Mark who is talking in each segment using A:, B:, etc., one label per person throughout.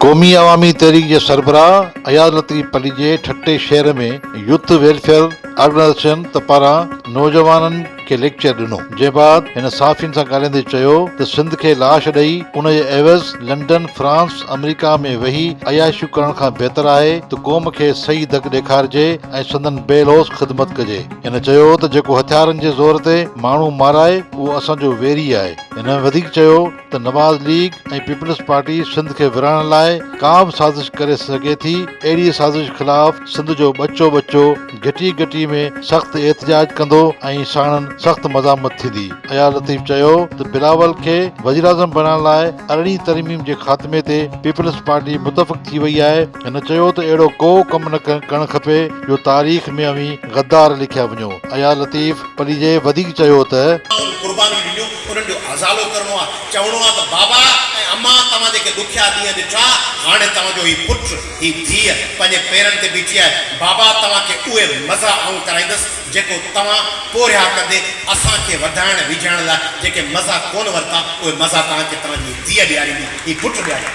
A: قومي عوامي تحريڪ جي سربراهه اياز لطيف پليجي ٺٽي شهر ۾ يوٿ ويلفيئر آرگنائيزيشن پاران نوجوانن کي ليڪچر ڏنو جنهن بعد هن صحافين سان ڳالهائيندي چيو ته سنڌ کي لاش ڏئي ان جي عيوض لنڊن فرانس آمريڪا ۾ ويهي عياشيون ڪرڻ کان بهتر آهي ته قوم کي صحيح ڌڪ ڏيکارجي ۽ سندن بي لوث خدمت ڪجي هن چيو ته جيڪو هٿيارن جي زور تي ماڻهو مارائي اهو اسان جو ويري آهي هن وڌيڪ چيو ته Nawaz league ۽ peoples party Sindh کي ورهائڻ لاء ڪا به سازش ڪري سگهي ٿي، اهڙي سازش خلاف سنڌ جو ٻچو ٻچو گهٽي گهٽي ۾ سخت احتجاج ڪندو ۽ ساڻن سخت مزاحمت ٿيندي. اياز لطيف چيو ته بلاول کي وزيراعظم بڻائڻ لاء ارڙهين ترميم جي خاتمي تي پيپلز پارٽي متفق ٿي وئي آهي، هن چيو ته اهڙو ڪو ڪم نه ڪرڻ کپي جو تاريخ ۾ اوهين غدار لکيا وڃو. اياز لطيف پليجي وڌيڪ چيو ته.
B: مائن قربانيون ڏنيون انهن جو ازالو ڪرڻو آ، چوڻو آ ته بابا ۽ امان توهان جيڪي ڏکيا ڏينهن ڏٺا، هاڻي توهان جو هي پٽ، هي ڌيء پنهنجي پيرن تي بيٺي آهي، بابا توهان کي اهي مزا آئون ڪرائيندس جيڪو توهان پورهيا ڪندي اسان کي وڌائڻ ويجهائڻ لاء جيڪي مزا ڪونه ورتا، اهي مزا توهان کي توهان جي هي ڌيء ڏياريندي، هي پٽ ڏياريندو.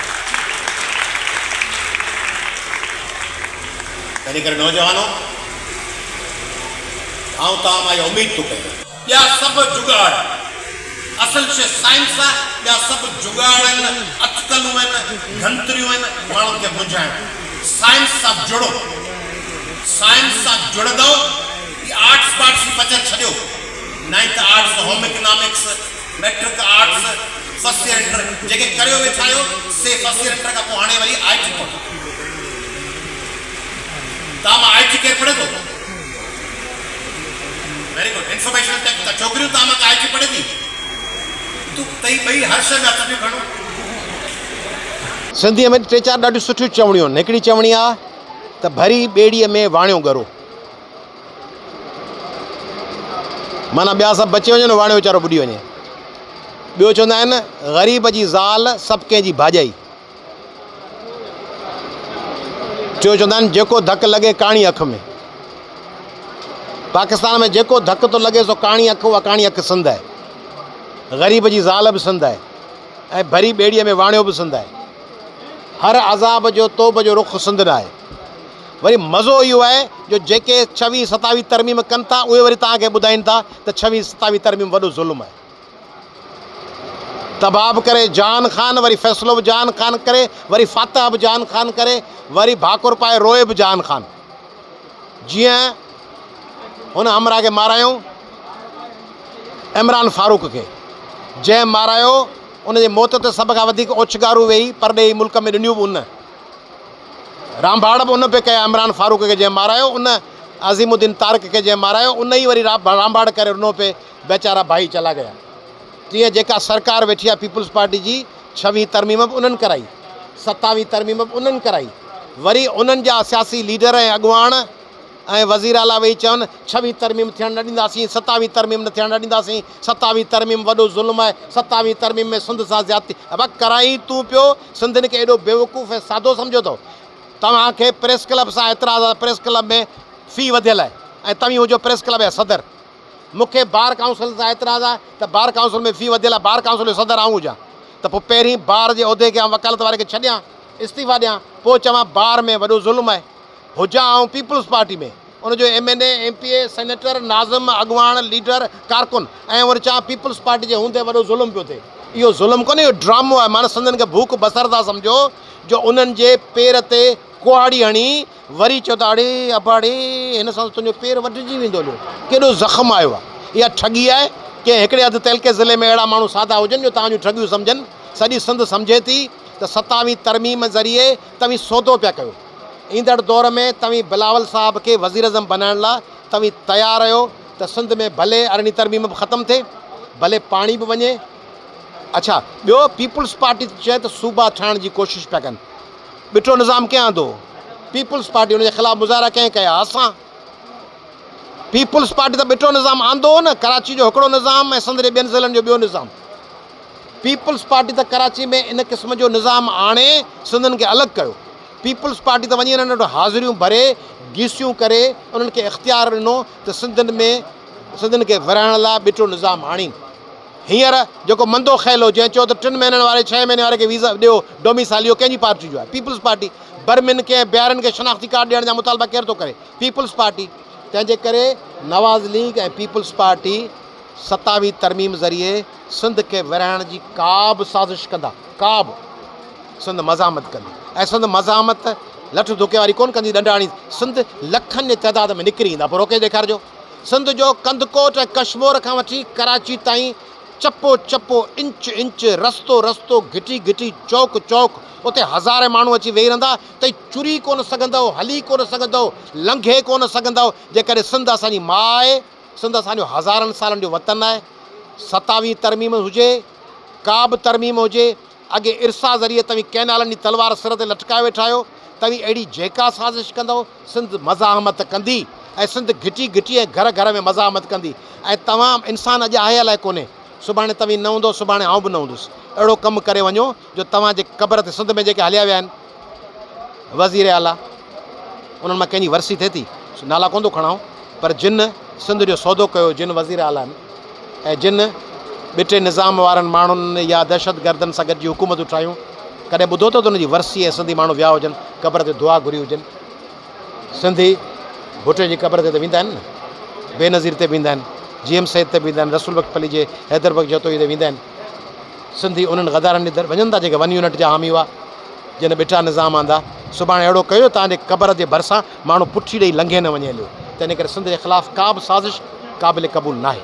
B: تنهن ڪري نوجوانو! آئون توهان مان اها اميد ٿو ڪيان. ٻيا سڀ جڳاڙ. اصل شيء سائنس آهي، ٻيا سڀ جڳاڙ آهن، اٽڪلون آهن، گهنتريون آهن، ماڻهن کي منجهائڻ. سائنس سان جڙو. سائنس سان جڙندؤ، هي آرٽس پارٽس جي پچر ڇڏيو. Ninth arts, home economics, matric arts, first year inter, جيڪي ڪريو ويٺا آهيو، سي فرسٽ ييئر انٽر کان پوء هاڻي وري آء ٽي پڙهو. توهان مان آء ٽي ڪير پڙهي ٿو؟ ويري گڊ انفارميشن ٽيڪ ته ڇوڪريون توهان مان ڪا آء ٽي پڙهي ٿي؟ تون تئي ٻئي هر شيء ۾ هٿ پيون کڻو.
C: سنڌيء ۾ ٽي چار ڏاڍيون سٺيون چوڻيون آهن. هڪڙي چوڻي آ ته ڀري ٻيڙيء ۾ واڻيو ڳرو. معنيٰ ٻيا سڀ بچي وڃن واڻيو ويچارو ٻڏي وڃي. ٻيو چوندا آهن غريب جي زال سڀ ڪنهن جي ڀاڄائي. ٽيون چوندا آهن جيڪو ڌڪ لڳي ڪاڻي اک ۾. پاڪستان ۾ جيڪو ڌڪ ٿو لڳي سو ڪاڻي اک، اها ڪاڻي اک سنڌ آهي. غريب جي زال به سنڌ آهي ۽ ڀري ٻيڙيء ۾ واڻيو به سنڌ آهي. هر عذاب جو توب جو رخ سنڌ ڏانهن آهي. وري مزو اهو آهي جو جيڪي ڇويهه ستاويهه ترميم ڪن ٿا اهي وري توهان کي ٻڌائين ٿا ته ڇويهه ستاويهه ترميم وڏو ظلم آهي. تباهه به ڪري جهان خان، وري فيصلو به جهان خان ڪري، وري فاتحه به جهان خان ڪري، وري ڀاڪر پائي روئي به جهان خان. جيئن هن همراهه کي مارايائون عمران فاروق کي، جنهن مارايو ان جي موت تي سڀ کان وڌيڪ اوڇگارون ويهي پرڏيهي ملڪ ۾ ڏنيون به ان. رانڀاڙ به ان پئي ڪيا عمران فاروق کي جنهن مارايو ان، عظيم الدين طارق کي جنهن مارايو ان ئي وري رانڀاڙ ڪري رنو پئي. بيچارا ڀائي چلا گيا. تيئن جيڪا سرڪار ويٺي آهي پيپلز پارٽي جي ڇويهين ترميم به انهن ڪرائي، ستاويهين ترميم به انهن ڪرائي، وري انهن جا سياسي ليڊر ۽ اڳواڻ ۽ وزير اعليٰ ويهي چون ڇويهين ترميم ٿيڻ نه ڏينداسين، ستاويهين ترميم نه ٿيڻ نه ڏينداسين، ستاويهين ترميم وڏو ظلم آهي، ستاويهين ترميم ۾ سنڌ سان زيادتي، ابا ڪرائين تون پيو سنڌين کي ايڏو بيوقوف ۽ سادو سمجهيو اٿو؟ توهان کي پريس ڪلب سان اعتراض آهي پريس ڪلب ۾ في وڌيل آهي ۽ توهين هجو پريس ڪلب جا صدر. مون کي بار ڪائونسل سان اعتراض آهي ته بار ڪائونسل ۾ في وڌيل آهي، بار ڪائونسل جو صدر آئون هجان ته پوء پهرين بار جي عهدي کي آئون وڪالت واري کي ڇڏيان، استعيفا ڏيان، پوء چوان بار ۾ وڏو ظلم آهي. هجان آئون پيپلز پارٽي ۾ ان جو M N A, M P A, senator, ناظم، اڳواڻ، ليڊر، ڪارڪن ۽ وري چوان پيپلز پارٽي جي هوندي وڏو ظلم پيو ٿئي. اهو ظلم ڪونهي اهو ڊرامو آهي معنيٰ سندن کي ڀوڪ بصر ٿا سمجهو جو انهن جي پير تي ڪهاڙي هڻي وري چيو ته اڙي ابا ڙي هن سان ته تنهنجو پير وڍجي ويندو هليو، ڪيڏو زخم آيو آهي. اها ٺڳي آهي، ڪنهن هڪڙي اڌ تعلقي ضلعي ۾ اهڙا ماڻهو سادا هجن جو توهان جون ٺڳيون سمجهن. سڄي سنڌ سمجهي ٿي ته ستاويهين ترميم ذريعي توهين سودو پيا ڪيو. ايندڙ دور ۾ توهين بلاول صاحب کي وزيراعظم بنائڻ لاء توهين تيار آهيو ته سنڌ ۾ ڀلي ارڙهين ترميم به ختم ٿئي، ڀلي پاڻي به وڃي. اڇا ٻيو پيپلز پارٽي چئي ته صوبا ٺاهڻ جي ڪوشش پيا ڪن. ٻٽو نظام ڪنهن آندو؟ پيپلز پارٽي ان جي خلاف مظاهرا ڪنهن ڪيا؟ اسان. پيپلز پارٽي ته ٻٽو نظام آندو هو نه، ڪراچي جو هڪڙو نظام ۽ سنڌ جي ٻين ضلعن جو ٻيو نظام. پيپلز پارٽي ته ڪراچي ۾ ان قسم جو نظام آڻي سنڌين کي الڳ ڪيو. پيپلز پارٽي ته وڃي انهن وٽ حاضريون ڀري، گيسيون ڪري انهن کي اختيار ڏنو ته سنڌين ۾ سنڌين کي ورهائڻ لاء ٻٽو نظام آڻين. هينئر جيڪو مندو خيل هو جنهن چيو ته ٽن مهينن واري ڇهين مهيني واري کي ويزا ڏيو ڊوميسائل اهو ڪنهن جي پارٽي جو آهي؟ Peoples Party. برمين کي ۽ بهارين کي شناختي ڪارڊ ڏيڻ جا مطالبا ڪير ٿو ڪري؟ Peoples party. تنهن جي ڪري نواز ليگ ۽ پيپلز پارٽي ستاويهه ترميم ذريعي سنڌ کي ورهائڻ جي ڪا به سازش ڪندا ڪا به سنڌ مزاحمت ڪندي ۽ سنڌ مزاحمت لٺ ڌڪي واري ڪونه ڪندي ڏنڊا هڻي سنڌ لکن جي تعداد ۾ نڪري ايندا پوء روڪي ڏيکارجو. سنڌ جو ڪنڌڪوٽ ۽ ڪشمور کان وٺي ڪراچي تائين چپو چپو، انچ انچ، رستو رستو، گهٽي گهٽي، چوڪ چوڪ اتي هزارين ماڻهو اچي ويهي رهندا ته چري ڪونه سگهندؤ، هلي ڪونه سگهندؤ، لنگهي ڪونه سگهندؤ. جيڪڏهن سنڌ اسان جي ماء آهي، سنڌ اسان جو هزارن سالن جو وطن آهي، ستاويهين ترميم هجي، ڪا به ترميم هجي، اڳي ارسا ذريعي توهين ڪئنالن جي تلوار سر تي لٽڪائي ويٺا آهيو، توهين اهڙي جيڪا سازش ڪندؤ، سنڌ مزاحمت ڪندي ۽ سنڌ گهٽي گهٽي ۽ گهر گهر ۾ مزاحمت ڪندي ۽ توهان انسان اڄ آهي الائي ڪونهي، سڀاڻي توهين نه هوندؤ، سڀاڻي آئون به نه هوندس. اهڙو ڪم ڪري وڃو جو توهان جي قبر تي سنڌ ۾ جيڪي هليا ويا آهن وزير اعليٰ انهن مان ڪنهن جي ورسي ٿئي ٿي؟ نالا ڪونه ٿو کڻان پر جن سنڌ جو سودو ڪيو، جن وزير اعليٰ آهن ۽ جن ٻٽي نظام وارن ماڻهن يا دهشتگردن سان گڏجي حڪومتون ٺاهيون، ڪڏهن ٻڌو اٿو ته انهن جي ورسي ۽ سنڌي ماڻهو ويا هجن قبر تي دعا گهري هجن؟ سنڌي ڀٽي جي قبر تي ته ويندا آهن نه، بينظير تي به ويندا آهن، جي ايم سيد تي به ويندا آهن، رسول بخش پليجي، حيدر بخش جتوئي تي ويندا آهن. سنڌي انهن غدارن ڏي وڃن ٿا جيڪي ون يونٽ جا حامي هئا، جن ٻٽا نظام آندا. سڀاڻي اهڙو ڪيو جو توهان جي قبر جي ڀرسان ماڻهو پٺي ڏئي لنگهي نه وڃي هليو. تنهن ڪري سنڌ جي خلاف ڪا به سازش قابل قبول ناهي.